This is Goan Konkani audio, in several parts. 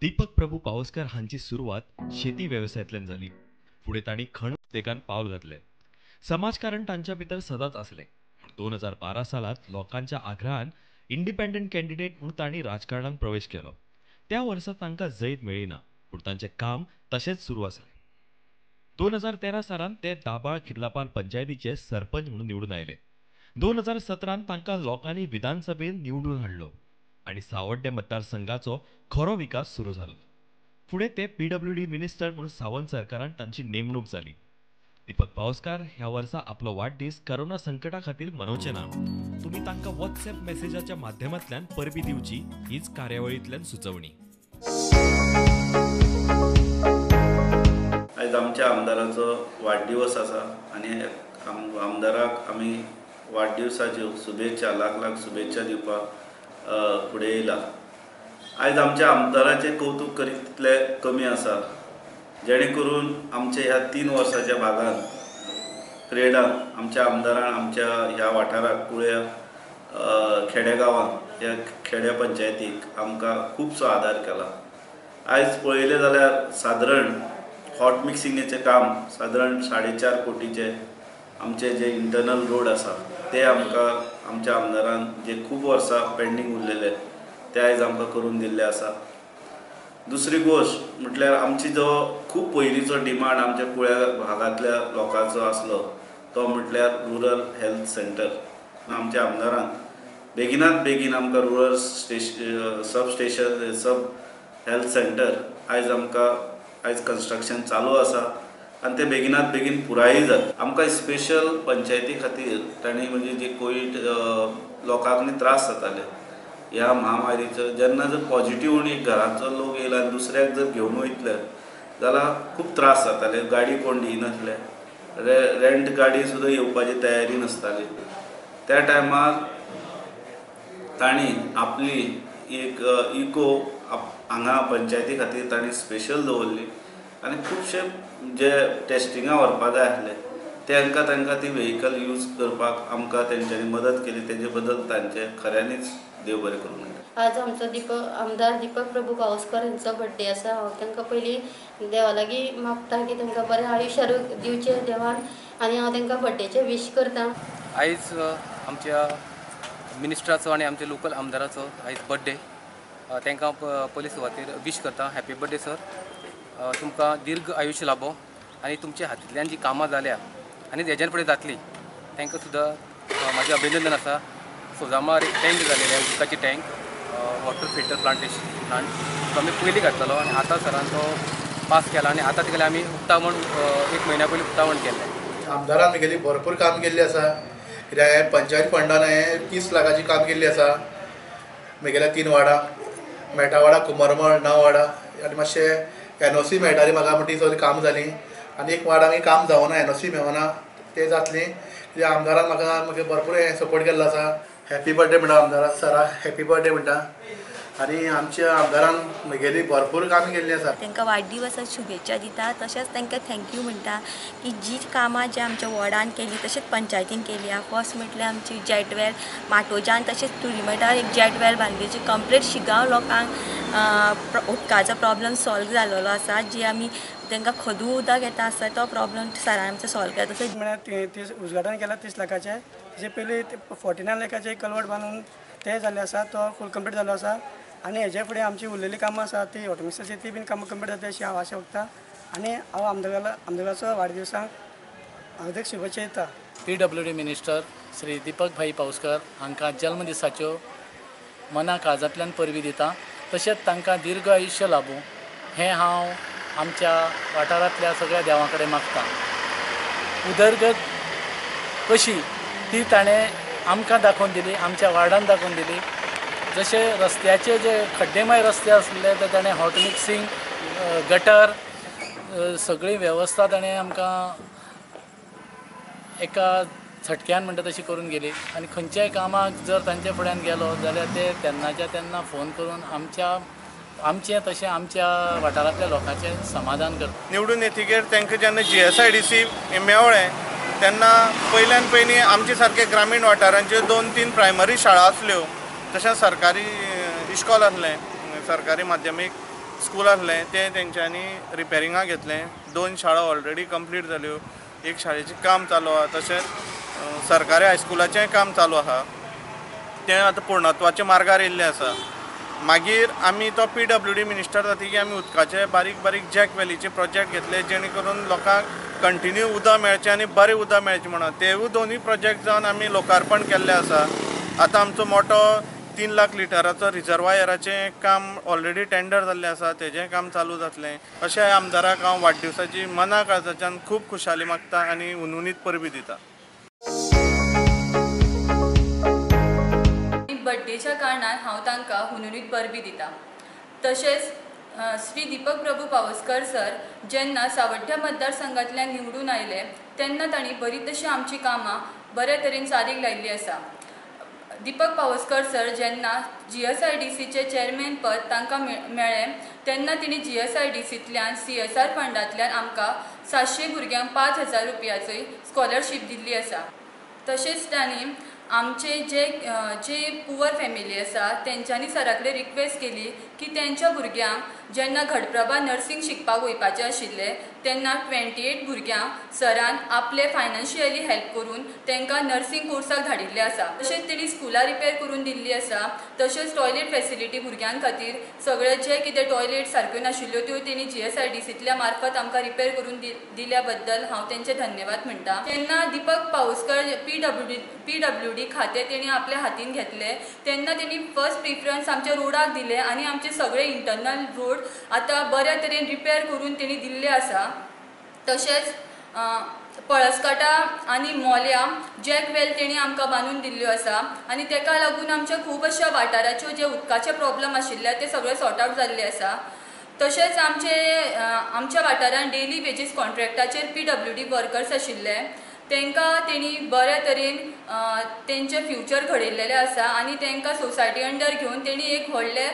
दीपक प्रभू पावसकर हांची सुरवात शेती वेवसायांतल्यान जाली. फुडें तांणी खण उद्देगान पावल घातलें. समाजकारण तांच्या भितर सदांच आसलें. 2012 सालांत लोकांच्या आग्रहान इंडिपेंडंट कॅन्डिडेट म्हूण तांणी राजकारणांत प्रवेश केलो. त्या वर्सा तांकां जैत मेळ्ळी ना, पूण तांचें काम तशेंच सुरू आसलें. 2013 सालांत ते दाबाळ खिदलापार पंचायतीचे सरपंच म्हणून निवडून आयले. 2017 तांकां लोकांनी विधानसभेत निवडून हाडलो आनी सावड्डें मतदारसंघाचो खरो विकास सुरू जालो. फुडें ते PWD minister म्हणून सावंत सरकारान तांची नेमणूक जाली. दीपक पावसकार ह्या वर्सा आपलो वाडदीस करोना संकटा खातीर मनोवचे ना. तुमी तांकां व्हॉट्सएप मेसेजाच्या माध्यमांतल्यान परबी दिवची हीच कार्यावळींतल्यान सुचोवणी. आयज आमच्या आमदाराचो वाडदिवस आसा आनी आमदाराक आमी वाडदिवसाच्यो शुभेच्छा, लाख लाख शुभेच्छा दिवपाक फुडें येयला. आयज आमच्या आमदाराचें कौतूक करीत तितलें कमी आसा, जेणे करून आमच्या ह्या 3 वर्साच्या भागान पिरियडान आमच्या आमदारान आमच्या ह्या वाठाराक, कुळ्या खेड्या गांवांत, ह्या खेड्या पंचायतीक आमकां खुबसो आदार केला. आयज पळयलें जाल्यार सादारण हॉट मिक्सिंगेचें काम सादारण 4.5 कोटीचें आमचे जे इंटरनल रोड आसा ते आमकां आमच्या आमदारान जे खूब वर्सां पेंडींग उरलेले ते आयज आमकां करून दिल्ले आसा. दुसरी गोश्ट म्हटल्यार आमची जो खूब पयलींचो डिमांड आमच्या कुळ्या भागांतल्या लोकांचो आसलो तो म्हटल्यार रुरल हेल्थ सेंटर. आमच्या आमदारान बेगिनात बेगीन आमकां rural station, sub station, sub health centre आयज आमकां आयज कन्स्ट्रक्शन चालू आसा आनी ते बेगिनात बेगीन पुराय जाता. आमकां स्पेशल पंचायती खातीर तांणी म्हणजे जे कोवीड लोकांक न्ही त्रास जाताले ह्या महामारीचो, जेन्ना जर पॉजिटीव आनी एक घराचो लोक येयला आनी दुसऱ्याक जर घेवन वयतले जाल्यार खूब त्रास जाताले. गाडी कोण दिनासले, रेंट गाडी सुद्दां येवपाची तयारी नासताली. त्या टायमार तांणी आपली एक इको हांगा पंचायती खातीर तांणी स्पेशल दवरली आनी खुबशे जे टेस्टिंगा व्हरपा जाय आसले तांकां तांकां ती व्हेकल यूज करपाक आमकां तेंच्यांनी मदत केली. तेजे बद्दल तांचे खऱ्यांनीच देव बरें करूं म्हणटा. आज आमचो आमदार दीपक प्रभू पावसकर हांचो बड्डे आसा. हांव तांकां पयलीं देवा लागीं मागता की तांकां बरें आयुश्य दिवचें देवान आनी हांव तांकां बड्डेचें वीश करता. आयज आमच्या मिनिस्टराचो आनी आमच्या लोकल आमदाराचो आयज बड्डे. तांकां पयले सुवातेर वीश करता, हॅपी बड्डे सर. तुमकां दीर्घ आयुश्य लाबो आनी तुमच्या हातींतल्यान जी कामां जाल्या आनी हेज्यान फुडें जातली तांकां सुद्दां म्हाजें अभिनंदन आसा. सोजामार एक टँक जालेले, उदकाची टँक, वॉटर फिल्टर प्लांट तो आमी पयलीं घातलेलो आनी आतां सरान तो पास केला आनी आतां तेगेलें आमी उक्तावण 1 म्हयन्या पयलीं उक्तावण केल्लें. आमदारान म्हगेली भरपूर काम केल्लें आसा. कित्याक पंचायत फंडान हांवें 30 लाखाची काम केल्ली आसा. म्हगेल्या 3 वाडा, मेटावाडा, कुमरमळ, नाववाडा आनी मातशें NOC मेळटाली म्हाका, म्हण ती सगळीं कामां जालीं. आनी एक वाडांक काम जावना, NOC मेळना, तें जातलें. कित्याक आमदारान म्हाका म्हगे भरपूर हें सपोर्ट केल्लो आसा. हॅपी बर्थडे म्हणटा आमदारा सराक, हॅपी बर्थडे म्हणटा. आनी आमच्या आमदारान म्हगेली भरपूर कामां केल्लीं आसा. तांकां वाडदिवसाक शुभेच्छा दिता, तशेंच तांकां thank you म्हणटा की जी कामां जी आमच्या वॉर्डान केली तशेंच पंचायतीन केली. फर्स्ट म्हटल्यार आमची जेटवेल माटोजान तशेंच तुरीमठार एक जेटवेल बांदली जी कंप्लीट शिगांव लोकांक उदकाचो प्रॉब्लम सॉल्व जाल्लो आसा. जी आमी तांकां खदू उदक येता आसता तो प्रॉब्लम सरान आमचो सॉल्व केला. तशेंच म्हळ्यार उद्घाटन केलां 30 लाखाचें, तेजे पयलीं 49 लाखाचें एक कलवट बांदून तें जाल्लें आसा, तो फूल कंप्लीट जाल्लो आसा. आनी हेजे फुडें आमची उरलेली कामां आसा ती ऑटोमिक्साची ती बीन कामां कंप्लीट जाता अशी हांव आशा उरता. आनी हांव आमदाराचो वाडदिवसाक हार्दीक शुभेच्छा दिता. PWD minister Shri Deepak भाई पावसकर हांकां जल्मदिसाच्यो मना काळजांतल्यान परबी दिता, तशेंच तांकां दीर्घ आयुश्य लाबूं हें हांव आमच्या वाठारांतल्या सगळ्या देवां कडेन मागता. उदरगत कशी ती ताणें आमकां दाखोवन दिली, आमच्या वार्डान दाखोवन दिली. जशे रस्त्याचे जे खड्डेमय रस्ते आसले ते ताणें हॉट मिक्सिंग, गटर, सगळी वेवस्था ताणें आमकां एका झटक्यान म्हणटा तशी करून गेली. आनी खंयच्याय कामाक जर तांच्या फुड्यान गेलो जाल्यार ते तेन्नाच्या तेन्ना फोन करून आमच्या आमचें तशें आमच्या वाठारांतल्या लोकांचें समाधान करता. निवडून येतकीर तांकां जेन्ना GSIDC मेळ्ळें तेन्ना पयल्यान पयलीं आमचे सारके ग्रामीण वाठारांच्यो 2-3 प्रायमरी शाळा आसल्यो, तशेंच सरकारी इश्कोल आसलें, सरकारी माध्यमीक स्कूल आसलें तें तेंच्यांनी रिपेरिंगाक घेतलें. 2 शाळा ऑलरेडी कंप्लीट जाल्यो, एक शाळेचें काम चालू आहा, तशेंच सरकारी हायस्कुलाचेंय काम चालू आहा, तें आतां पूर्णत्वाच्या मार्गार येयल्लें आसा. मागीर आमी तो PWD minister जातकीर आमी उदकाचे बारीक बारीक जॅक वेलीचे प्रोजेक्ट घेतले, जेणे करून लोकांक कंटिन्यू उदक मेळचें आनी बरें उदक मेळचें म्हणून. तेवूय दोनूय प्रोजेक्ट जावन आमी लोकार्पण केल्लें आसा. आतां आमचो मोटो 3 लाख लिटराचो रिजर्वायराचें काम ऑलरेडी टेंडर जाल्लें आसा, तेजें काम चालू जातलें. अशें आमदाराक हांव वाडदिवसाची मना काळजाच्यान खूब खुशाली मागता आनी हुनहुनीत परबीं दिता. बड्डेच्या कारणान हांव तांकां हुनहुनीत परबीं दिता. तशेंच श्री दीपक प्रभू पावसकर सर जेन्ना सावड्ड्या मतदारसंघांतल्यान निवडून आयले तेन्ना तांणी बरी तशी आमची कामां बऱ्या तरेन चालीक लायिल्ली आसा. दीपक पावसकर सर जेन्ना GSIDCचे चेअरमॅन पद तांकां मेळ्ळें तेन्ना तेणी GSIDCतल्यान CSR फंडांतल्यान आमकां 700 भुरग्यांक 5000 रुपयाची स्कॉलरशीप दिल्ली आसा. तशेंच तांणी आमचे जे जे पुवर फॅमिली आसा तेंच्यांनी सरा कडेन रिक्वेस्ट केली की तेंच्या भुरग्यांक जेन्ना घटप्रभा नर्सिंग शिकपाक वयपाचें आशिल्लें तेन्ना 28 भुरग्यांक सरान आपले फायनान्शियली हेल्प करून तांकां नर्सिंग कोर्साक धाडिल्लें आसा. तशेंच तेणी स्कुलां रिपेर करून दिल्ली आसा. तशेंच टॉयलेट फेसिलिटी भुरग्यां खातीर सगळे जे कितें टॉयलेट सारक्यो नाशिल्ल्यो त्यो तेणी GSIDCतल्या मार्फत आमकां रिपेर करून दिल्या बद्दल हांव तेंचे धन्यवाद म्हणटा. तेन्ना दीपक पावसकर PWD खातें तेणी आपल्या हातीन घेतलें तेन्ना तेणी फर्स्ट प्रिफरन्स आमच्या रोडाक दिलें आनी आमचे सगळे इंटरनल रोड आतां बऱ्या तरेन रिपेर करून तेणी दिल्ले आसा. तशेंच पळसकाटा आनी मोल्या जॅक वेल तेणी आमकां बांदून दिल्ल्यो आसा आनी तेका लागून आमच्या खूब अशा वाठाराच्यो जे उदकाचे प्रॉब्लम आशिल्ले ते सगळे सॉर्ट आवट जाल्ले आसा. तशेंच आमचे आमच्या वाठारांत डेली वेजीस कॉन्ट्रॅक्टाचेर PWD workers आशिल्ले तांकां तेणी बऱ्या तरेन तेंचें फ्युचर घडयल्लें आसा आनी तांकां सोसायटी अंडर घेवन तेणी एक व्हडलें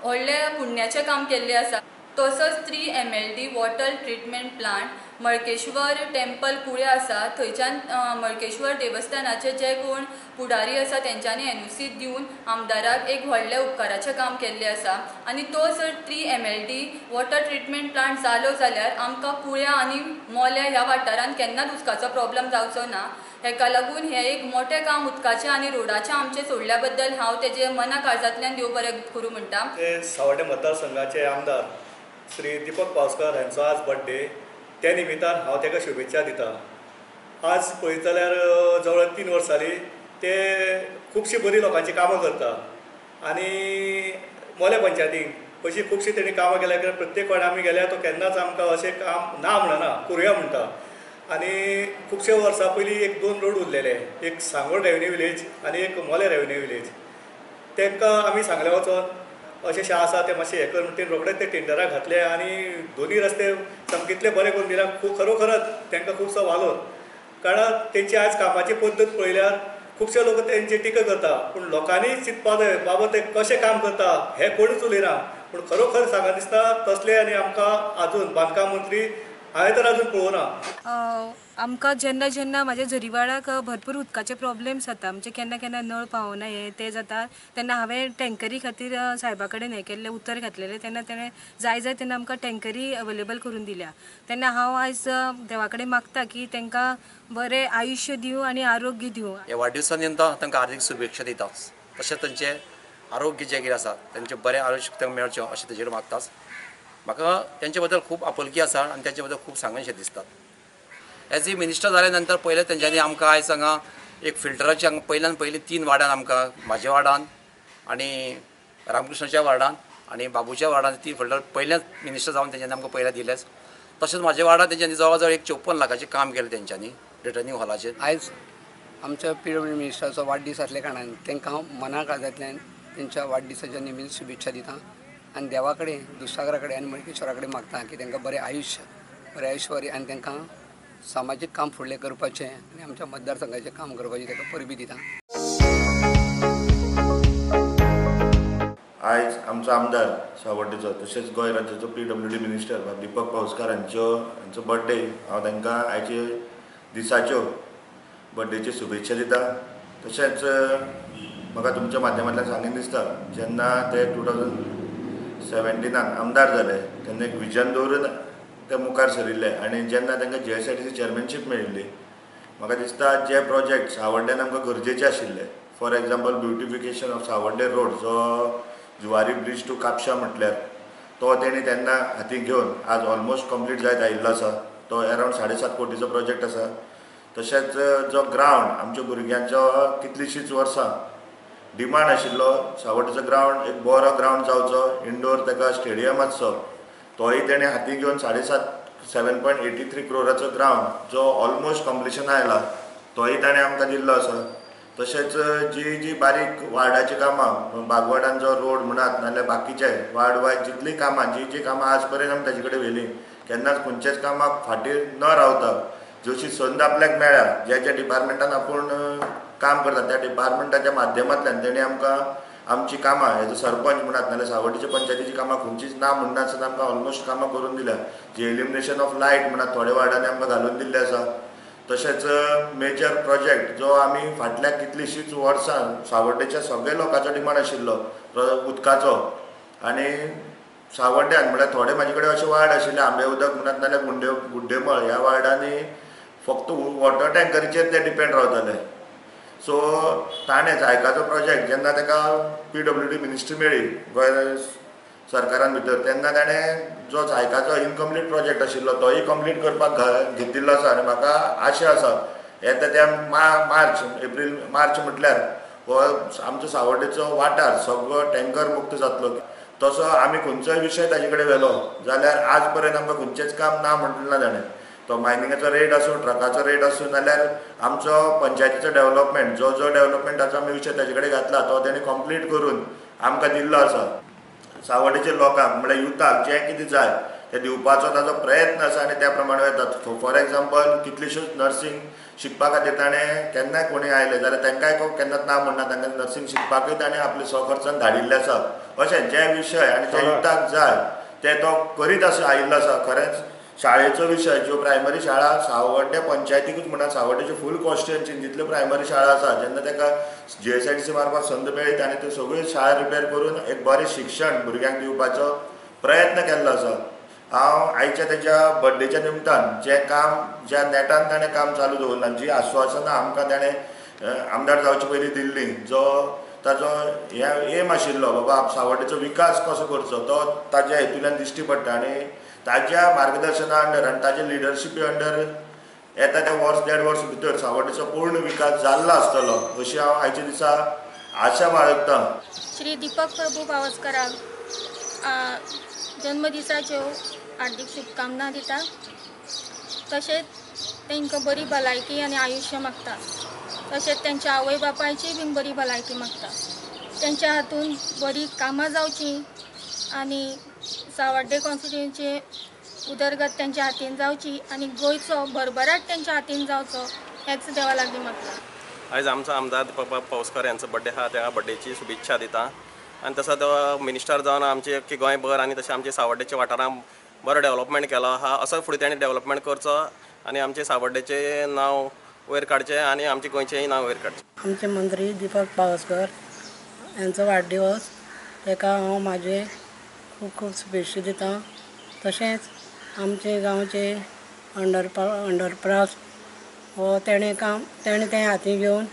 व्हडलें पुण्याचें काम केल्लें आसा. तसोच 3 MLD water treatment plant Malkeshwar temple Kulem आसा थंयच्यान मळकेश्वर देवस्थानाचे जे कोण पुढारी आसा तेंच्यांनी NOC दिवन आमदाराक एक व्हडलें उपकाराचें काम केल्लें आसा आनी तो जर 3 MLD water treatment plant जालो जाल्यार आमकां कुळ्या आनी मोल्या ह्या वाठारांत केन्नाच उदकाचो प्रॉब्लम जावचो ना. हेका लागून हें एक मोठें काम उदकाचें आनी रोडाचें आमचें सोडल्या बद्दल हांव तेजें मना काळजांतल्यान देव बरें करूं म्हणटा. ते सावड्डे मतदारसंघाचे आमदार श्री दीपक पावसकर हांचो आज बड्डे, त्या निमित्तान हांव ताका शुभेच्छा दिता. आज पळयत जाल्यार जवळ 3 वर्सां जालीं ते खुबशीं बरीं लोकांचीं कामां करता आनी मोल्या पंचायतीक अशीं खुबशीं तेणी कामां केल्या. कित्याक प्रत्येक वाड्यार आमी गेल्यार तो केन्नाच आमकां अशें काम ना म्हणना, करुया म्हणटा. आनी खुबशे वर्सां पयलीं 1-2 रोड उरलेले, एक सांगोड रेवेन्यू विलेज आनी एक मोल्या रेवेन्यू विलेज. तांकां आमी सांगलें वचोन अशें शें आसा तें मातशें हें कर म्हणून, रोखडेच ते टेंडराक घातले आनी दोनूय रस्ते सामके इतले बरे करून दिल्या. खूब खरोखरच तांकां खुबसो वालोर, कारण तेंची आज कामाची पद्दत पळयल्यार खुबशे लोक तेंची टिका करता, पूण लोकांनी चिंतपा जाय बाबा ते कशें काम करता हें कोणूच उलयना. पूण खरोखर सांगा दिसता तसले आनी आमकां आजून बांदकाम मंत्री हांवें तर अजून पळोवना. आमकां जेन्ना जेन्ना म्हाज्या झरीवाडाक भरपूर उदकाचे प्रॉब्लेम्स जाता, म्हणजे केन्ना केन्ना नळ पावना हें तें जाता, तेन्ना हांवें टँकरी खातीर सायबा कडेन हें केल्लें, उतर घातलेलें, तेन्ना तेणें जाय जाय तेन्ना आमकां टँकरी अवेलेबल करून दिल्या. तेन्ना हांव आयज देवा कडेन मागता की तांकां बरें आयुश्य दिवं आनी आरोग्य दिवं. ह्या वाडदिवसा निमतान तांकां हार्दीक शुभेच्छा दिता, तशेंच तांचें आरोग्य जें कितें आसा तांचें बरें आरोग्य तांकां मेळचें अशें तेजेर मागताच. म्हाका तेंचे बद्दल खूब आपुलकी आसा आनी तेंचे बद्दल खूब सांगनशें दिसतात. एज ए मिनिस्टर जाल्या नंतर पयलें तेंच्यांनी आमकां आयज हांगा एक फिल्टराचे हांगा पयल्यान पयलीं 3 वार्डान आमकां, म्हाज्या वार्डान आनी रामकृष्णाच्या वार्डान आनी बाबूच्या वार्डान 3 फिल्टर पयल्याच मिनिस्टर जावन तेंच्यांनी आमकां पयलें दिलेंच. तशेंच म्हाज्या वार्डान तेंच्यांनी जवळ जवळ एक 54 लाखाचें काम केलें तेंच्यांनी रिटर्निंग हॉलाचेर. आयज आमच्या PWD मिनिस्टराचो वाडदीस आसल्या कारणान तांकां हांव मना काळजांतल्यान तेंच्या वाडदिसाच्या निमित्त शुभेच्छा दिता आनी देवा कडेन, दुसागरा कडेन आनी मळकेश्वरा कडेन मागता की तांकां बरें आयुश्य, बरें ऐश्वर्य आनी तांकां सामाजीक काम फुडलें करपाचें आनी आमच्या मतदारसंघाचें काम करपाचें ताका परबीं दिता. आयज आमचो आमदार सावड्डेचो तशेंच गोंय राज्याचो PWD minister Deepak Pawaskar हांचो बर्थडे, हांव तांकां आयचे दिसाच्यो बर्थडेच्यो शुभेच्छा दिता. तशेंच म्हाका तुमच्या माध्यमांतल्यान सांगीन दिसता, जेन्ना ते 2017 2017 आमदार जाले तेन्ना एक विजन दवरून ते मुखार सरिल्ले आनी जेन्ना तांकां GSIDC chairmanship मेळिल्ली म्हाका दिसता जे प्रोजेक्ट सावड्ड्यान आमकां गरजेचे आशिल्ले, for example beautification of Sawarde road जो जुवारी ब्रिज टू कापशा म्हटल्यार तो तेणी तेन्ना हाती घेवन आज ऑलमोस्ट कंप्लीट जायत आयिल्लो आसा. तो अरावंड 7.5 कोटीचो प्रोजेक्ट आसा. तशेंच जो ग्रावंड आमच्या भुरग्यांचो कितलींशींच वर्सां डिमांड आशिल्लो सावड्डेचो ग्रावंड एक बरो ग्रावंड जावचो, इंडोर ताका स्टेडियम आसचो, तोय तेणें हाती घेवन 7.83 क्रोराचो ग्रावंड जो ऑलमोस्ट कंप्लिशन आयला तोय ताणें आमकां दिल्लो आसा. तशेंच जी जी बारीक वार्डाचीं कामां, बागवाडान जो रोड म्हणात नाजाल्यार बाकीचे वार्ड वायज जितलीं कामां जी जी कामां आज पर्यंत आमी ताजे कडेन व्हेलीं केन्नाच खंयच्याच कामाक फाटीं न रावता जशी संद आपल्याक मेळ्ळ्या ज्या ज्या डिपार्टमेंटान आपूण काम करता त्या डिपार्टमेंटाच्या माध्यमांतल्यान तेणी आमकां आमची कामां एज अ सरपंच म्हणात नाजाल्यार सावड्डेच्या पंचायतीची कामां खंयचीच ना म्हणनासतना आमकां ऑलमोस्ट कामां करून दिल्या. जी एलिमिनेशन ऑफ लायट म्हणात थोड्या वार्डांनी आमकां घालून दिल्लें आसा. तशेंच मेजर प्रोजेक्ट जो आमी फाटल्या कितलींशींच वर्सां सावड्डेच्या सगळ्या लोकांचो डिमांड आशिल्लो उदकाचो आनी सावड्ड्यान म्हळ्यार थोडे म्हाजे कडेन अशे वार्ड आशिल्ले आंबे उदक म्हणात नाजाल्यार गुड्डेमळ ह्या वार्डांनी फक्त वॉटर टँकरीचेर ते डिपेंड रावताले. सो ताणें जायकाचो प्रोजेक्ट जेन्ना ताका PWD ministry मेळ्ळी गोंय सरकारान भितर तेन्ना ताणें जो जायकाचो इनकम्प्लीट प्रोजेक्ट आशिल्लो तोय कंप्लीट करपाक घेतिल्लो आसा. आनी म्हाका आशा आसा येता त्या मार्च एप्रील मार्च म्हटल्यार हो आमचो सावड्डेचो वाठार सगळो टँकर मुक्त जातलो. तसो आमी खंयचोय विशय ताजे कडेन व्हेलो जाल्यार आज पर्यंत आमकां खंयचेंच काम ना म्हणलें ना ताणें. तो मायनिंगाचो रेट आसूं, ट्रकाचो रेट आसूं, नाल्यार आमचो पंचायतीचो डेवलपमेंट जो जो डेवलपमेंटाचो आमी विशय ताजे कडेन घातला तो तेणी कंप्लीट करून आमकां दिल्लो आसा. सावड्डेच्या लोकांक म्हळ्यार युथाक जें कितें जाय तें दिवपाचो ताजो प्रयत्न आसा आनी त्या प्रमाणे वता. फॉर एग्जाम्पल कितलीश्योच नर्सींग शिकपा खातीर ताणें केन्नाय कोणूय आयले जाल्यार तांकांय केन्नाच ना म्हणना, तांकां नर्सींग शिकपाकूय ताणें आपले स्वखर्चान धाडिल्लें आसा. अशें जे विशय आनी जे युथाक जाय ते तो करीत आसा आयिल्लो आसा. खरेंच शाळेचो विशय ज्यो प्रायमरी शाळा सावड्डे पंचायतीकूच म्हणा सावड्डेच्यो फूल कॉन्स्टिट्युएन्सीन जितल्यो प्रायमरी शाळा आसा जेन्ना ताका GSIDC मार्फत संद मेळ्ळी ताणें त्यो सगळ्यो शाळा रिपेर करून एक बरें शिक्षण भुरग्यांक दिवपाचो प्रयत्न केल्लो आसा. हांव आयच्या तेज्या बड्डेच्या निमतान जें काम ज्या नेटान ताणें काम चालू दवरलां, जी आश्वासनां आमकां ताणें आमदार जावचे पयलीं दिल्लीं, जो ताजो हे एम आशिल्लो बाबा सावड्डेचो विकास कसो करचो तो ताज्या हेतूंतल्यान दिश्टी पडटा आनी ताज्या मार्गदर्शना अंडर आनी ताज्या लिडरशिपी अंडर येता त्या वर्स देड वर्स भितर सावड्डेचो पूर्ण विकास जाल्लो आसतलो अशी हांव आयच्या दिसा आशा बाळगता. श्री दीपक प्रभू पावसकराक जन्मदिसाच्यो हार्दीक शुभकामना दिता. तशेंच तांकां बरी भलायकी आनी आयुश्य मागता. तशेंच तांच्या आवय बापायचीय बीन बरी भलायकी मागता. तांच्या हातून बरी कामां जावचीं आनी सावड्डे कॉन्स्टिट्युएन्सीची उदरगत तांच्या हातीन जावची आनी गोंयचो भरभराट तांच्या हातीन जावचो हेच देवा लागीं मागता. आयज आमचो आमदार दीपक पावसकर यांचो बड्डे आहा, त्या बड्डेची शुभेच्छा दिता आनी तसो तो मिनिस्टर जावन आमचे अख्खे गोंयभर आनी तशें आमचे सावड्डेच्या वाठारांत बरो डेवलपमेंट केलो आहा. असो फुडें ताणें डेवलपमेंट करचो आनी आमचे सावड्डेचें नांव वयर काडचें आनी आमचें गोंयचेंय नांव वयर काडचें. आमचे मंत्री दीपक पावसकर यांचो वाडदिवस, ताका हांव म्हाजे खूब खूब शुभेच्छा दिता. तशेंच आमचे गांवचे अंडरपास हो तेणें काम तेणें तें हाती घेवन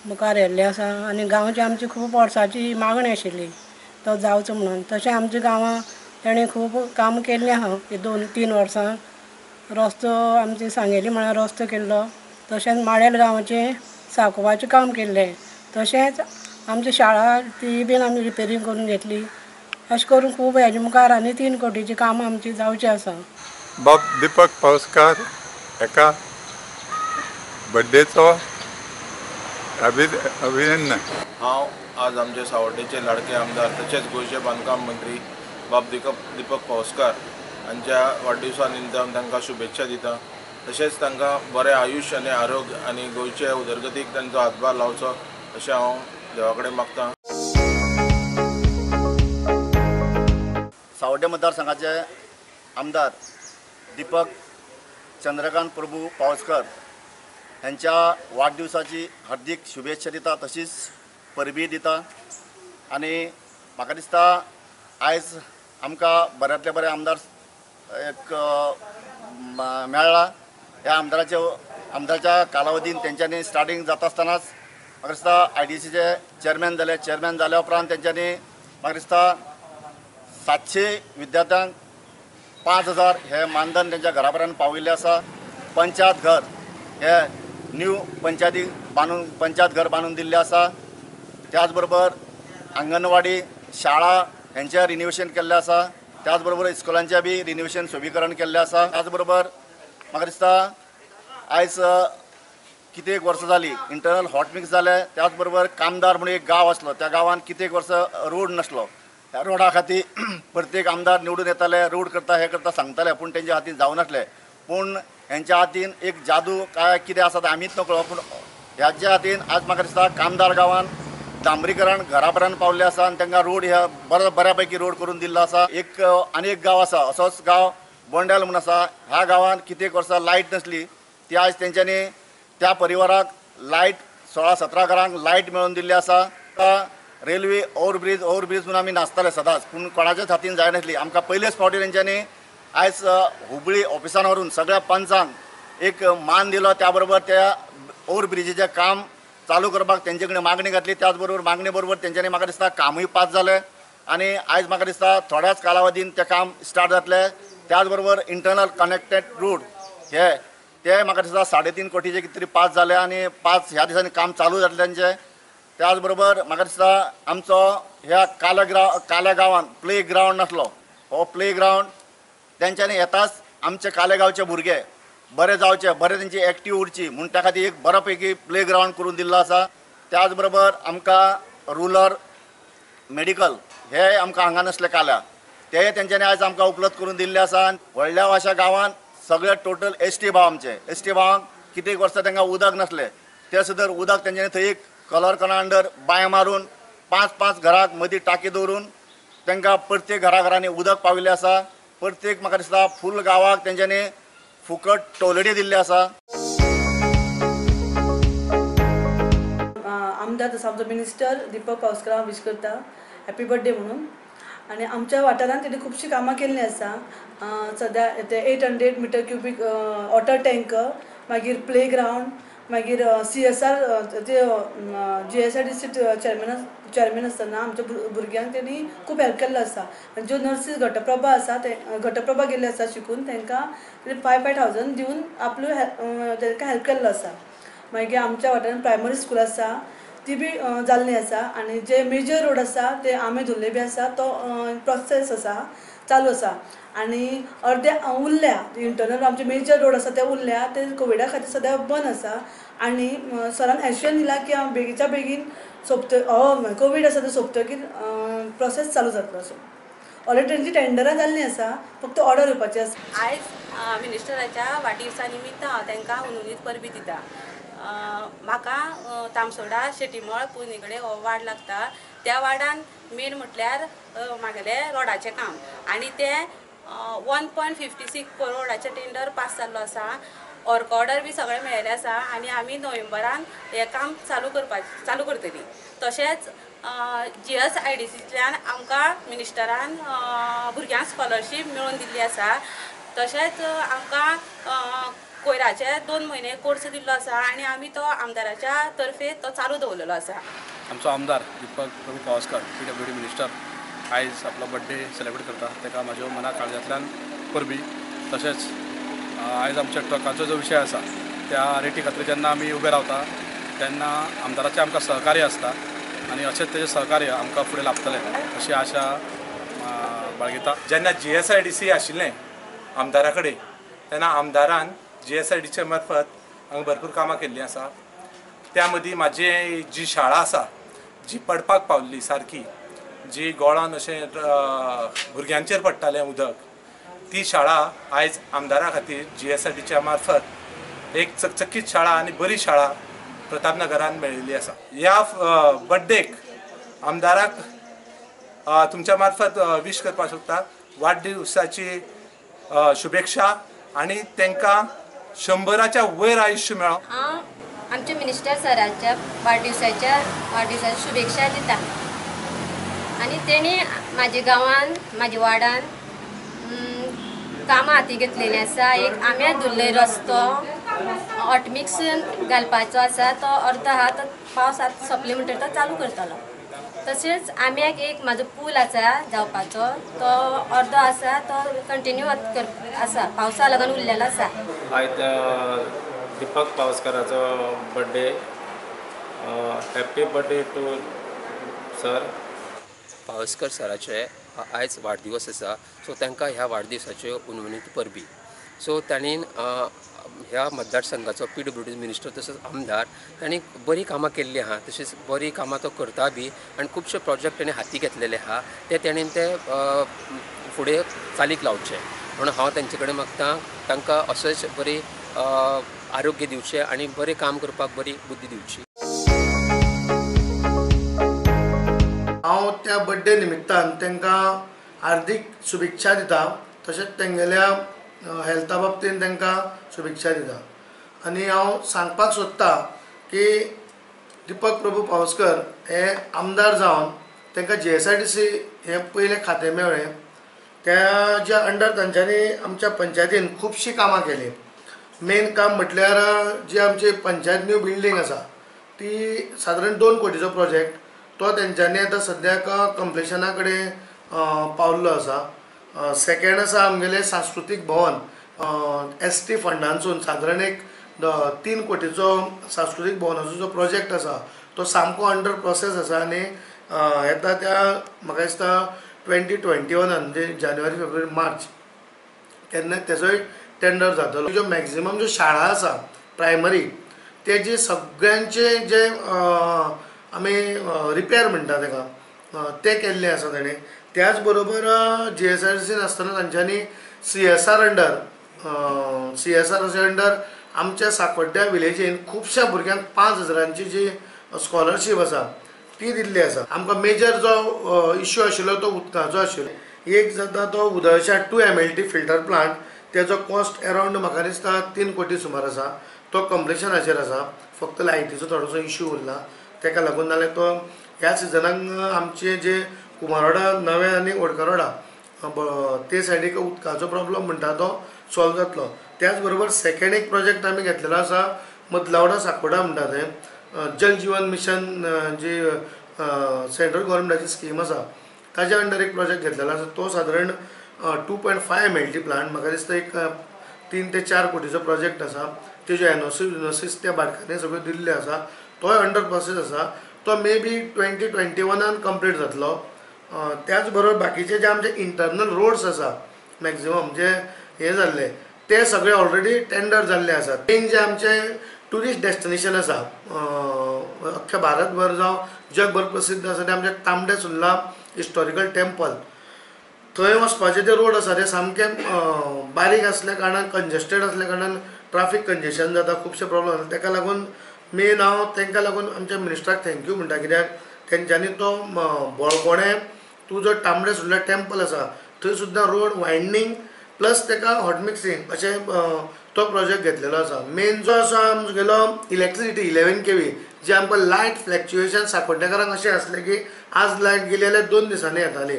मुखार व्हेल्लें आसा आनी गांवची आमची खूब वर्सांची मागणी आशिल्ली तो जावचो म्हणून. तशें आमच्या गांवांत तेणें खूब काम केल्लें आहा. 2-3 वर्सां रस्तो आमचे सांगेली म्हळ्यार रस्तो केल्लो, तशेंच माडेल गांवचें साकोवाचें काम केल्लें, तशेंच आमची शाळा ती बीन आमी रिपेरींग करून घेतली. अशें करून खूब हेजे मुखार आनी 3 कोटीचीं कामां आमचीं जावचीं आसा. बाब दीपक पावसकर एका बड्डेचो अभिनंदन. हांव आज आमचे सावड्डेचे लाडके आमदार तशेंच गोंयचे बांदकाम मंत्री बाब दीपक पावसकर हांच्या वाडदिवसा निमतान तांकां शुभेच्छा दिता. तशेंच तांकां बरें आयुश्य आनी आरोग्य आनी गोंयचे उदरगतीक तांचो हातभार लावचो अशें हांव देवा कडेन मागता. सावड्डे मतदारसंघाचे आमदार दीपक चंद्रकांत प्रभू पावसकर ह्यांच्या वाडदिवसाची हार्दीक शुभेच्छा दिता, तशीच परबी दिता. आनी म्हाका दिसता आयज आमकां बऱ्यांतले बरे आमदार एक मेळ्ळा. ह्या आमदाराच्या कालावधीन तेंच्यांनी स्टार्टींग जाता आसतनाच म्हाका दिसता IDCचे चेअरमॅन जाले. चेअरमॅन जाल्या उपरांत तेंच्यांनी म्हाका दिसता 700 विद्यार्थ्यांक 5000 हे मानधन तेंच्या घरा पर्यंत पावयिल्लें आसा. पंचायत घर हे न्यू पंचायती बांदून पंचायत घर बांदून दिल्लें आसा. त्याच बरोबर आंगणवाडी शाळा हेंचें रिनोवेशन केल्लें आसा. त्याच बरोबर इस्कुलांचें बी रिनोवेशन सोबीकरण केल्लें आसा. त्याच बरोबर म्हाका दिसता आयज कितेक वर्सां जालीं इंटरनल हॉट मिक्स जालें. त्याच बरोबर कामदार म्हणून एक गांव आसलो, त्या गांवांत कितेक वर्सां रोड नासलो. ह्या रोडा खातीर प्रत्येक आमदार निवडून येताले, रोड करता हें करता सांगताले, पूण तेंच्या हातीन जावनासलें. पूण हेंच्या हातीन एक जादू काय कितें आसा तें आमीच नकळो, पूण ह्याच्या हातीन आज म्हाका दिसता कामदार गांवान डांबरीकरण घरा पर्यंत पावल्लें आसा आनी तांकां रोड ह्या बऱ्या पैकी रोड करून दिल्लो आसा. एक आनी एक गांव आसा, असोच गांव बोंडेल म्हूण आसा. ह्या गांवान कितेक वर्सां लायट नासली, ती आयज तेंच्यांनी त्या परिवाराक लायट 16-17 घरांक लायट मेळोवन दिल्ली आसा. रेल्वे ओवरब्रीज म्हणून आमी नाचताले सदांच, पूण कोणाच्याच हातीन जायनासली. आमकां पयलेच फावटी तेंच्यांनी आयज हुबळी ऑफिसान व्हरून सगळ्या पंचांक एक मान दिलो. त्या बरोबर त्या ओवरब्रिजीचें काम चालू करपाक तेंचे कडेन मागणी घातली. त्याच बरोबर मागणी बरोबर तेंच्यांनी म्हाका दिसता कामूय पास जालें आनी आयज म्हाका दिसता थोड्याच कालावधीन तें काम स्टार्ट जातलें. त्याच बरोबर इंटरनल कनेक्टेड रोड हे ते म्हाका दिसता 3.5 कोटीचे कितें तरी पास जाले आनी 5 ह्या दिसांनी काम चालू जातलें तेंचें. त्याच बरोबर म्हाका दिसता आमचो ह्या काल्या गांवांत प्ले ग्रावंड नासलो, हो प्ले ग्रावंड तेंच्यांनी येताच आमचे काल्या गांवचे भुरगे बरे जावचे, बरे तेंची एक्टीव उरची म्हूण त्या खातीर एक बरो पैकी प्ले ग्रावंड करून दिल्लो आसा. त्याच बरोबर आमकां रुरल मेडिकल हे आमकां हांगा नासले काल्या, ते तेंच्यांनी आयज आमकां उपलब्ध करून दिल्ले आसा. व्हडल्या अशा गांवांत सगळे टोटल ST भाव, आमचे ST भावांक कितेक वर्सां तांकां उदक नासलें, ते सुद्दां उदक तेंच्यांनी थंय एक कलर अंडर बांय मारून 5-5 घराक मदीं टाकी दवरून तांकां प्रत्येक घरा घरांनी उदक पाविल्लें आसा. प्रत्येक म्हाका दिसता फूल गांवाक तेंच्यांनी फुकट टॉयलेटी दिल्ली आसा. आमदार तसो आमचो मिनिस्टर दीपक पावसकर हांव विश करता हॅपी बर्थडे म्हणून. आनी आमच्या वाठारांत तेणी खुबशीं कामां केल्लीं आसा. सद्या ते 800 मिटर क्युबीक वॉटर टँक, मागीर प्ले ग्रावंड, मागीर CSR ते GSIDC chairman आसतना आमच्या भुरग्यांक तेणी खूब हेल्प केल्लो आसा. आनी ज्यो नर्सीस घटप्रभा आसा ते घटप्रभा गेल्ले आसा शिकून, तांकां 5,000 दिवन आपलो तांकां हेल्प केल्लो आसा. मागीर आमच्या वाठारांत प्रायमरी स्कूल आसा ती बी जाल्ली आसा. आनी जे मेजर रोड आसा ते आमे धुल्ले बी आसा तो प्रोसेस आसा चालू आसा. आनी अर्दे उरल्या इंटरनल आमचे मेजर रोड आसा ते उरल्या, ते कोविडा खातीर सद्या बंद आसा. आनी सरान एश्योर दिला की हांव बेगीच्या बेगीन सोंपत हो कोवीड आसा तो सोंपतकीर प्रोसेस चालू जातलो. असो ऑलरेडी तेंची टेंडरां जाल्लीं आसा, फक्त ऑर्डर येवपाची आसा. आयज मिनिस्टराच्या वाडदिवसा निमित्त हांव तांकां हुनहुनीत परबीं दिता. म्हाका तामसोडा शेटीमळ पुर्णी कडेन हो वार्ड लागता. त्या वार्डान मेन म्हटल्यार म्हागेलें रोडाचें काम आनी तें 1.56 करोडाचें टेंडर पास जाल्लो आसा. वर्क ऑर्डर बी सगळें मेळिल्लें आसा आनी आमी नोव्हेंबरान हें काम चालू करतलीं. तशेंच GSIDCंतल्यान आमकां मिनिस्टरान भुरग्यांक स्कॉलरशीप मेळोवन दिल्ली आसा. तशेंच आमकां कोयराचे 2 म्हयने कोर्स दिल्लो आसा आनी आमी तो आमदाराच्या तर्फे तो चालू दवरलेलो आसा. आमचो आमदार दीपक प्रभू पावसकर PWD minister आयज आपलो बड्डे सेलिब्रेट करता, ताका म्हाज्यो मना काळजांतल्यान परबी. तशेंच आयज आमच्या ट्रकांचो जो विशय आसा त्या रेटी खातीर जेन्ना आमी उबे रावता तेन्ना आमदाराचें आमकां सहकार्य आसता आनी अशेंच तेजें सहकार्य आमकां फुडें लाभतलें अशी आशा बाळगिता. जेन्ना GSIDC आशिल्लें आमदारा कडेन तेन्ना आमदारान GSIDC मार्फत हांगा भरपूर कामां केल्लीं आसा. त्या मदीं म्हाजी जी शाळा आसा जी पडपाक पावल्ली सारकी, जी गोळान अशें भुरग्यांचेर पडटालें उदक, ती शाळा आयज आमदारा खातीर GSIDच्या मार्फत एक चकचकीत शाळा आनी बरी शाळा प्रतापनगरान मेळिल्ली आसा. ह्या बड्डेक आमदाराक तुमच्या मार्फत विश करपाक सोदता, वाडदिवसाची शुभेच्छा आनी तांकां 100च्या वयर आयुश्य मेळो. हांव आमच्या मिनिस्टर सराच्या वाडदिवसाच्या शुभेच्छा दिता आनी तेणी म्हाज्या गांवान म्हाज्या वार्डान कामां हाती घेतलेली आसा. एक आम्या धुल्ले रस्तो हॉटमिक्स घालपाचो आसा, तो अर्द आहा, तो पावस आतां सोंपले म्हणटकीर तो चालू करतलो. तशेंच आम्याक एक म्हाजो पूल आसा जावपाचो, तो अर्दो आसा, तो कंटिन्यू आसा, पावसा लागून उरलेलो आसा. आयज Deepak पावसकाराचो birthday, happy birthday to sir. Pawaskar सराचे आयज वाडदिवस आसा, सो तांकां ह्या वाडदिवसाच्यो उनवणीत परबी. सो तांणी ह्या मतदारसंघाचो PWD minister तसोच आमदार तांणी बरीं कामां केल्लीं आहा, तशेंच बरीं कामां तो करता बी आनी खुबशे प्रोजेक्ट ताणें हाती घेतलेले आहा, ते ताणें ते फुडें चालीक लावचे म्हणून हांव तांचे कडेन मागता. तांकां अशेंच बरी आरोग्य दिवचें आनी बरें काम करपाक बरी बुद्धी दिवची. हांव त्या बड्डे निमित्तान तांकां हार्दीक शुभेच्छा दिता, तशेंच तेंगेल्या हेल्था बाबतीन तांकां शुभेच्छा दिता. आनी हांव सांगपाक सोदता की दीपक प्रभू पावसकर हे आमदार जावन तांकां GSIDC हें पयलें खातें मेळ्ळें. त्याच्या अंडर तांच्यांनी आमच्या पंचायतीन खुबशीं कामां केलीं. मेन काम म्हटल्यार जी आमची पंचायत न्यू बिल्डींग आसा ती सादारण 2 कोटीचो प्रोजेक्ट, तो तेंच्यांनी आतां सद्याक कंप्लिशना कडेन पावल्लो आसा. सेकेंड आसा आमगेलें सांस्कृतीक भवन, ST फंडांसून सादारण एक 3 कोटीचो सांस्कृतीक भवनाचो जो प्रोजेक्ट आसा तो सामको अंडर प्रोसेस आसा आनी येता त्या म्हाका दिसता 2021 म्हणजे जानेवारी फेब्रुवारी मार्च तेन्ना तेजोय टेंडर जातलो. ज्यो मॅक्झिमम ज्यो शाळा आसा प्रायमरी तेजी सगळ्यांचे जे आमी रिपेर म्हणटा ताका ते केल्ले आसा ताणें. त्याच बरोबर GSIDC आसतना तांच्यांनी CSR under CSR under आमच्या साकोड्ड्या विलेजीन खुबश्या भुरग्यांक 5,000 जी स्कॉलरशीप आसा ती दिल्ली आसा. आमकां मेजर जो इश्यू आशिल्लो तो उदकाचो आशिल्लो. एक जाता तो उदळशा 2 MLD filter plant, तेजो कॉस्ट अरावंड म्हाका दिसता 3 कोटी सुमार आसा. तो कंप्लिशनाचेर आसा, फक्त लायटीचो थोडोसो इश्यू उरला तेका लागून, नाल्यार तो ह्या सिजनाक आमचे जे कुमारवाडा नवे आनी ओडकरवाडा ते सायडीक उदकाचो प्रॉब्लम म्हणटा तो सॉल्व जातलो. त्याच बरोबर सेकेंड एक प्रोजेक्ट आमी घेतलेलो आसा मदलावडा साकोडा म्हणटा तें जल जीवन मिशन जी सेंट्रल गव्हर्मेंटाची स्कीम आसा ताज्या अंडर एक प्रोजेक्ट घेतलेलो आसा. तो सादारण 2.5 MLD plant म्हाका दिसता एक 3 ते 4 कोटीचो प्रोजेक्ट आसा. तेज्यो NOC विनोसीस त्या बारकांनी सगळ्यो दिल्ल्यो आसा, तोय अंडर प्रोसेस आसा. तो मे बी 2021 कंप्लीट जातलो. त्याच बरोबर बाकीचे जे आमचे इंटरनल रोड्स आसा मॅक्झिमम जे हे जाल्ले ते सगळे ऑलरेडी टेंडर जाल्ले आसात. मेन जे आमचे ट्युरिस्ट डेस्टिनेशन आसा अख्ख्या भारतभर जावं जगभर प्रसिद्ध आसा ते आमचे तांबडे सुर्ला हिस्टॉरिकल टेम्पल, थंय वचपाचे जे रोड आसा ते सामके बारीक आसल्या कारणान कंजेस्टेड आसल्या कारणान ट्राफीक कंजेशन जाता, खुबशे प्रॉब्लम जाता. ताका लागून मेन हांव तांकां लागून आमच्या मिनिस्टराक thank you म्हणटा, कित्याक तेंच्यांनी तो बळकोणें तूं जो तांबडे सुर्ला टेम्पल आसा थंय सुद्दां रोड वायंडींग प्लस ताका हॉट मिक्सिंग अशें तो प्रोजेक्ट घेतलेलो आसा. मेन जो आसा आमगेलो इलेक्ट्रिसिटी 11 kV जे आमकां लायट फ्लक्च्युएशन साकोड्डेकारांक अशें आसलें की आज लायट गेली जाल्यार 2 दिसांनी येताली,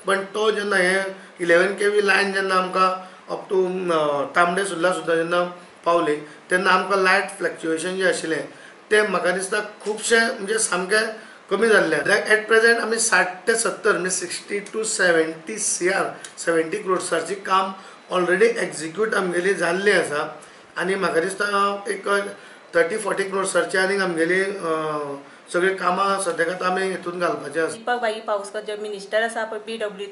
पण तो जेन्ना हे 11 kV line जेन्ना आमकां अप टू तांबडे सुर्ला सुद्दां जेन्ना पावली तेन्ना आमकां लायट फ्लक्च्युएशन जें आशिल्लें तें म्हाका दिसता खुबशें म्हणजे सामकें कमी जाल्लें. एट प्रेजेंट आमी 60 ते 70 म्हणजे 60 to 70 CR 70 क्रोड्साची काम ऑलरेडी एक्झिक्यूट आमगेली जाल्ली आसा आनी म्हाका दिसता एक 30-40 क्रोड्साची आनीक आमगेली सगळीं कामां सद्याक आतां आमी हितून घालपाचें आसा. दीपक भाई पावसकर जे मिनिस्टर आसा पळय PW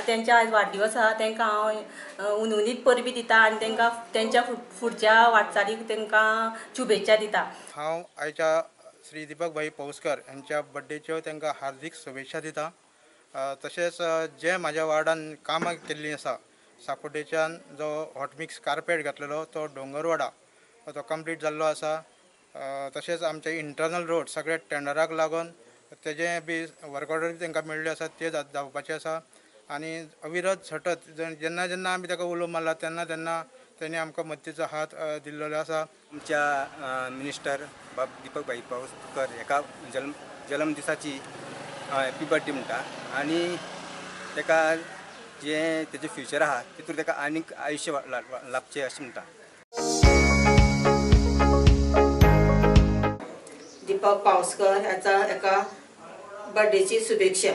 तेंच्या आयज वाडदिवस आसा, तांकां हांव उनउनीत परबी दिता आनी तांकां तेंच्या फुडच्या वाटचालीक तांकां शुभेच्छा दिता. हांव आयच्या श्री दीपक भाई पावसकर यांच्या बड्डेच्यो तांकां हार्दीक शुभेच्छा दिता. तशेंच जे म्हाज्या वार्डान कामां केल्लीं आसा, साकोड्डेच्यान जो हॉटमिक्स कार्पेट घातलेलो तो डोंगरवाडा तो कंप्लीट जाल्लो आसा. तशेंच आमचे इंटरनल रोड सगळे टेंडराक लागून तेजे बी वर्क ऑर्डर तांकां मेळ्ळ्यो आसा ते जावपाचे आसा. आनी अविरत झटत जेन्ना जेन्ना आमी ताका उलो मारला तेन्ना तेन्ना तेणी आमकां मदतीचो हात दिल्लो आसा. आमच्या मिनिस्टर बाब दीपक भाई पावसकर हेका जल्म दिसाची हॅपी बर्थडे म्हणटा आनी ताका जें तेजें फ्युचर आहा तितून ताका आनीक आयुश्य लाभचें अशें म्हणटा. दीपक पावसकर ह्याचा एका बर्थडेची शुभेच्छा.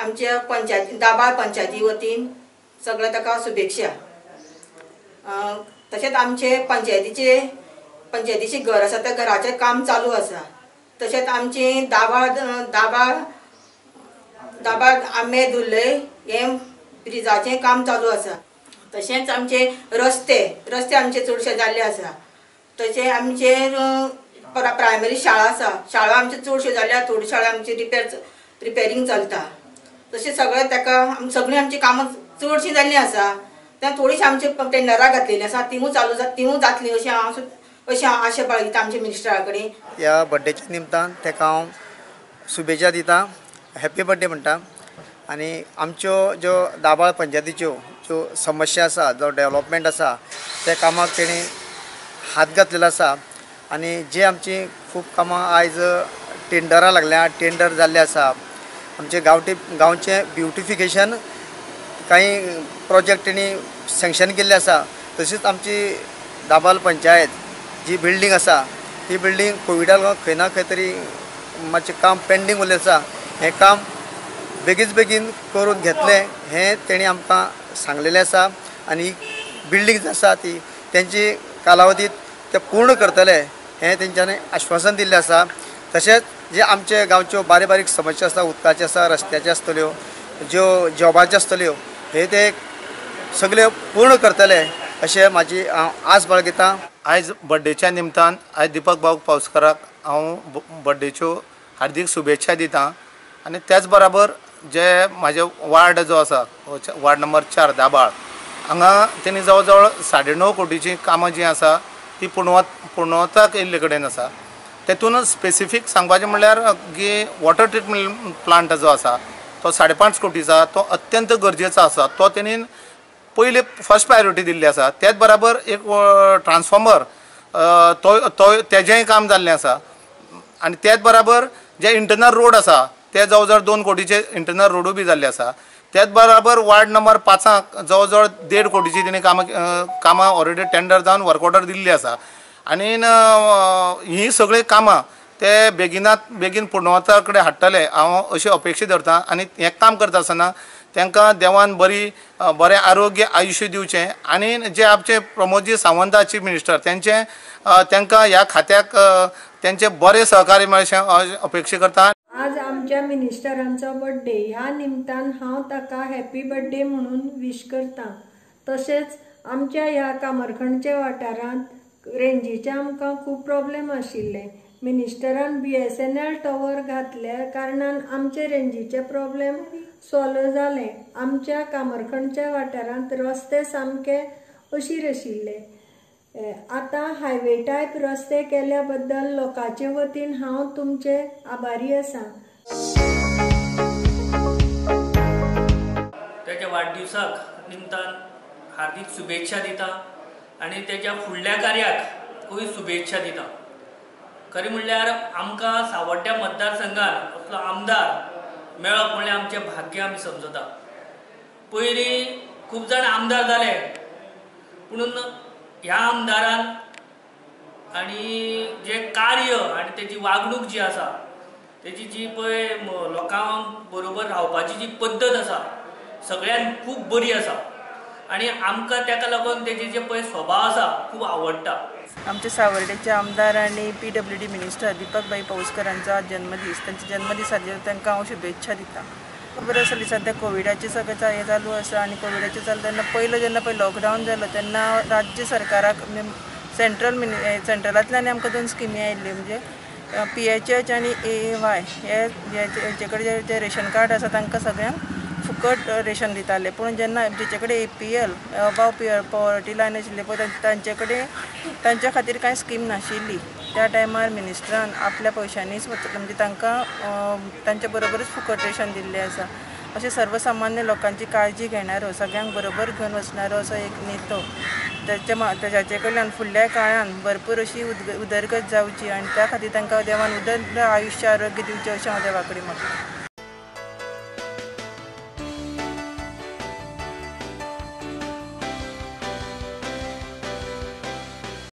आमच्या पंचायती दाबाळ पंचायती वतीन सगळ्या ताका शुभेच्छा. तशेंच आमचे पंचायतीचे घर आसा त्या घराचें काम चालू आसा. तशेंच आमचे दाबाळ दाबाळ दाबाळ आंबे धुल्ले हें ब्रिजाचें काम चालू आसा. तशेंच आमचे रस्ते रस्ते आमचे चडशे जाल्ले आसा. तशें आमचे प्रायमरी शाळा आसा, शाळा आमच्यो चडश्यो जाल्या, थोड्यो शाळा आमची रिपेरींग चलता. तशें सगळें ताका सगळीं आमची कामां चडशीं जाल्लीं आसा. त्या थोडीशीं आमची टेंडरां घातलेलीं आसा, तिवूय चालू तिवूय जातलीं अशें हांव अशें हांव आशा बाळगिता आमच्या मिनिस्टरा कडेन. ह्या बड्डेच्या निमतान ताका हांव शुभेच्छा दिता, हॅपी बड्डे म्हणटा. आनी आमच्यो ज्यो दाबाळ पंचायतीच्यो ज्यो समस्या आसा, जो डेवलपमेंट आसा त्या कामाक तेणी हात घातलेलो आसा. आनी जे आमची खूब कामां आयज टेंडरां लागल्या, टेंडर जाल्ले आसा. आमचे गांवठी गांवचें ब्युटिफिकेशन कांय प्रोजेक्ट तेणी सँक्शन केल्ले आसा. तशीच आमची दाबाळ पंचायत जी बिल्डींग आसा ती बिल्डींग कोविडा लागून खंय ना खंय तरी मातशें काम पेंडींग उरलें आसा. हें काम बेगीन बेगीन करून घेतलें हें तेणी आमकां सांगलेलें आसा. आनी बिल्डींग जी आसा ती तेंची कालावधीत ते पूर्ण करतले हें तेंच्यांनी आश्वासन दिल्लें आसा. तशेंच जे आमचे गांवच्यो बारीक बारीक समस्या आसा, उदकाच्यो आसा, रस्त्याच्यो आसतल्यो, ज्यो जॉबाच्यो आसतल्यो, हे ते सगळे पूर्ण करतले अशें म्हाजी हांव आस बाळगिता. आयज बड्डेच्या निमतान आयज दीपक भाऊ पावसकराक हांव बड्डेच्यो हार्दीक शुभेच्छा दिता. आनी त्याच बराबर जे म्हाजे वार्ड जो आसा, वार्ड नंबर 4 दाबाळ, हांगा तेणी जवळ जवळ 9.5 कोटीची कामां जीं आसा ती पूर्णत्वाक येयल्ले कडेन आसा. तेतून स्पेसिफीक सांगपाचें म्हणल्यार की वॉटर ट्रिटमेंट प्लांट जो आसा तो 5.5 कोटीचो, तो अत्यंत गरजेचो आसा, तो तेणी पयले फर्स्ट प्रायोरिटी दिल्ली आसा. त्याच बराबर एक ट्रान्सफॉर्मर तो तेजेंय काम जाल्लें आसा. आनी त्याच बराबर जे इंटरनल रोड आसा ते जवळ जवळ 2 कोटीचे इंटरनल रोडूय बी जाल्ले आसा. त्याच बराबर वार्ड नंबर 5 जवळ जवळ 1.5 कोटीची तेणी कामां ऑलरेडी टेंडर जावन वर्क ऑर्डर दिल्ली आसा. आनी हीं सगळीं कामां ते बेगिनात बेगीन पूर्णत्वा कडेन हाडटले हांव अशी अपेक्षा धरता. आनी हें काम करता आसतना तांकां देवान बरें आरोग्य आयुश्य दिवचें. आनी जे आमचे प्रमोदजी सावंत चीफ मिनिस्टर तेंचे तांकां ह्या खात्याक तेंचे बरें सहकार्य मेळचें अपेक्षा करता. आज आमच्या मिनिस्टरांचो बर्थडे, ह्या निमतान हांव ताका हॅपी बर्थडे म्हणून विश करता. तशेंच आमच्या ह्या कामरखंडच्या वाठारांत रेंजीचे आमकां खूब प्रॉब्लेम आशिल्ले. मिनिस्टरान BSNL tower घातल्या कारणान आमचे रेंजीचे प्रॉब्लेम सॉल्व जाले. आमच्या कामरखंडच्या वाठारांत रस्ते सामके अशीर आशिल्ले. आतां हायवे टायप रस्ते केल्या बद्दल लोकांचे वतीन हांव तुमचे आभारी आसा. त्याच्या वाडदिवसाक निमतान हार्दिक शुभेच्छा दिता आनी त्याच्या फुडल्या कार्याकूय शुभेच्छा दिता. खरें म्हणल्यार आमकां सावड्ड्या मतदारसंघान असलो आमदार मेळप म्हणल्यार आमचें भाग्य आमी समजता. पयलीं खूब जाण आमदार जाले, पुणून ह्या आमदारान आनी जें कार्य आनी तेजी वागणूक जी आसा, तेजी जी पळय लोकां बरोबर रावपाची जी पद्दत आसा सगळ्यांत खूब बरी आसा आनी आमकां ताका लागून तेजे जे पळय स्वभाव आसा खूब आवडटा. आमचे सावर्डेचे आमदार आनी PWD minister Deepak भाई पावसकरांचो आज जन्मदीस, तांच्या जन्मदिसाचेर तांकां हांव शुभेच्छा दिता. खबर आसली सद्या कोविडाचें सगळें हें चालू आसा आनी कोविडाचें चालू तेन्ना पयलो जेन्ना पळय लॉकडावन जालो तेन्ना राज्य सरकाराक सेंट्रल सेंट्रलांतल्यान आमकां 2 स्किमी आयिल्ल्यो, म्हणजे PHH आनी AAY. हे हेचे कडेन जे रेशन कार्ड आसा तांकां सगळ्यांक फुकट रेशन दिताले. पूण जेन्ना जेचे कडेन APL above poverty line आशिल्ले पळय तांचे कडेन तांच्या खातीर कांय स्कीम नाशिल्ली. त्या टायमार मिनिस्टरान आपल्या पयशांनी म्हणजे तांकां तांच्या बरोबरच फुकट रेशन दिल्लें आसा. अशें सर्वसामान्य लोकांची काळजी घेणारो, सगळ्यांक बरोबर घेवन वचणारो असो एक नेतो. ताचे कडल्यान फुडल्या काळान भरपूर अशी उदरगत जावची आनी त्या खातीर तांकां देवान उदंत आयुश्य आरोग्य दिवचें अशें हांव देवा कडेन मागतां.